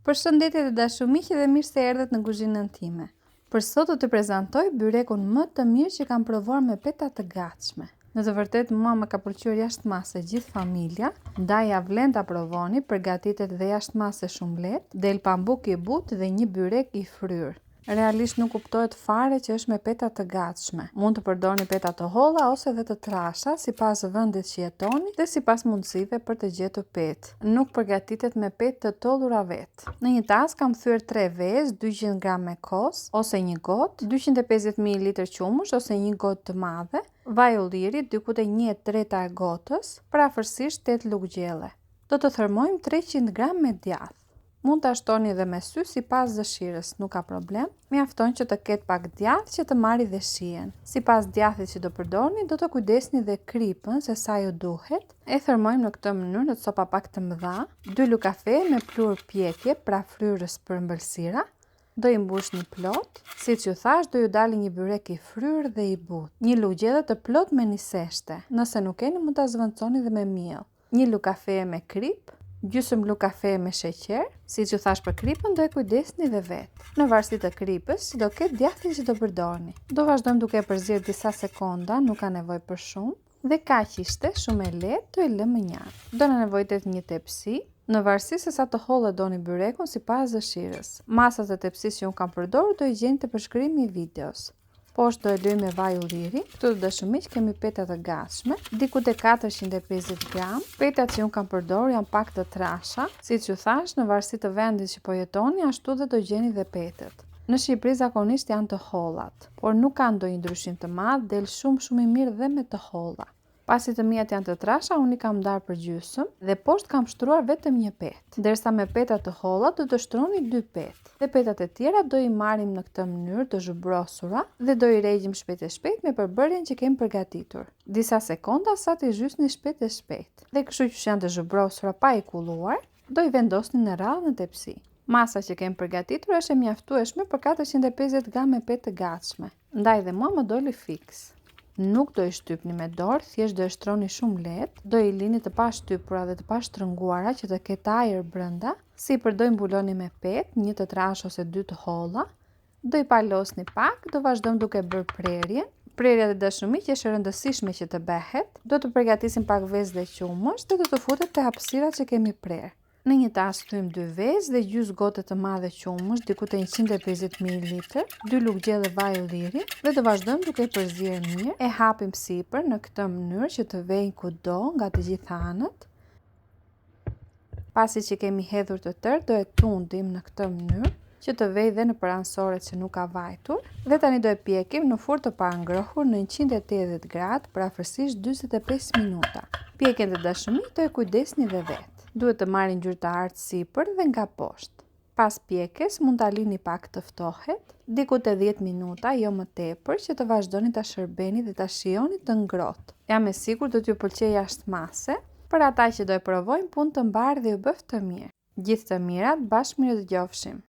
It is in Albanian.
Përshëndetje të dashur miq dhe mirë se erdhët në kuzhinën time. Për sot do t'ju prezantoj byrekun më të mirë që kam provuar me peta të gatshme. Në të vërtetë mua më ka pëlqyer jashtë mase gjithë familja, ndaj ia vlen ta provoni, përgatitet dhe jashtë mase shumë lehtë, del pambuk i butë dhe një byrek i fryrë. Realisht nuk kuptohet fare që është me peta të gatshme. Mund të përdorni peta të holla ose dhe të trasha, sipas vendit që jetoni dhe sipas mundësive për të gjetur petë. Nuk përgatitet me petë të tollura vetë. Në një tas kam thyer 3 vezë, 200 gram me kos ose një gotë, 250 ml qumësht ose një gotë të madhe, vaj ulliri diku te 1/3 e gotës, përafërsisht 8 lugë gjelle. Do të thërmojmë 300 gram me djathë. Mund ta shtoni dhe me sy sipas dëshirës, nuk ka problem. Mjafton që të ketë pak djathë që të marri dhe shijen. Sipas djathit që do përdorni, do të kujdesni dhe kripën se sa ju duhet. E thërmojmë në këtë mënyrë në copa pak të mëdha. 2 lugë kafe me pluhur pjekje, pra fryrës për ëmbëlsira. Do i mbushni plot. Siç ju thashë, do ju dali një byrek i fryrë dhe i butë. Një lugë gjelle të plotë me niseshte. Nëse nuk keni, mund ta zëvendësoni dhe me miell. Një lugë kafeje me kripë, gjysëm lugë kafeje me sheqer, siç ju thashë për kripën do e kujdesni dhe vetë. Në varësi të kripës, që do ketë djathi që do përdorni. Do vazhdojmë duke e përzier disa sekonda, nuk ka nevojë për shumë. Dhe kaq ishte, shumë e lehtë, do e lëmë mënjanë. Do na nevojitet një tepsi, në varësi se sa të hollë e doni byrekun sipas dëshirës. Masat e tepsisë që unë kam përdorur do i gjeni te përshkrimi i videos. Poshtë do e lyejmë me vaj ulliri. Këtu të dashur miq kemi peta të gatshme, diku te 450 gram. Petat që unë kam përdorur janë pak të trasha. Siç ju thashë, në varësi të vendit që po jetoni, ashtu dhe do gjeni dhe petët. Në Shqipëri zakonisht janë të hollat, por nuk ka ndonjë ndryshim të madh, del shumë shumë i mirë dhe me të holla. Pasi të miat janë të trasha, unë i kam ndarë për gjysëm dhe poshtë kam shtruar vetëm një petë. Ndërsa me peta të holla do të shtroni dy petë. Dhe petat e tjera do i marrim në këtë mënyrë të zhubrosura dhe do i regjim shpejt e shpejt me përbërjen që kemi përgatitur. Disa sekonda sa t'i zhysni shpejt e shpejt. Dhe kështu që janë të zhubrosura pa i kulluar, do i vendosni në radhë në tepsi. Masa që kemi përgatitur është e mjaftueshme për 450 gram me petë të gatshme. Ndaj dhe mua më doli fiks. Nuk do i shtypni me dorë, thjesht do e shtroni shumë lehtë, do i lini të pashtypura dhe të pashtrënguara që të ketë ajër brenda. Sipër do i mbuloni me petë, një të trashë ose dy të holla. Do i palosni pak, do vazhdojmë duke bërë prerjen. Prerja të dashur miq është e rëndësishme që të bëhet. Do të përgatisim pak vezë dhe qumësht dhe do të futet te hapësirat që kemi prerë. Në një tas thyejmë dy vezë dhe gjysë gote të madhe qumësht, diku te 150 ml, dy lugë gjelle vaj ulliri dhe do vazhdojmë duke e përzier mirë. E hapim sipër në këtë mënyrë që të vejë kudo nga të gjitha anët. Pasi që kemi hedhur të tërë, do e tundim në këtë mënyrë që të vejë dhe nëpër anësoret që nuk ka vajtur. Dhe tani do e pjekim në furrë të pangrohur në 180 gradë për afërsisht 45 minuta. Pjekjen të dashur miq do e kujdesni dhe vetë. Duhet të marrë ngjyrë të artë sipër dhe nga poshtë. Pas pjekjes mund ta lini pak të ftohet, diku te 10 minuta, jo më tepër, që të vazhdoni ta shërbeni dhe ta shijoni të ngrohtë. Jam e sigurt do t'ju pëlqejë jashtë mase. Për ata që do e provojnë, punë të mbarë dhe ju bëftë mirë. Gjithë të mirat, bashkë mirudëgjofshim.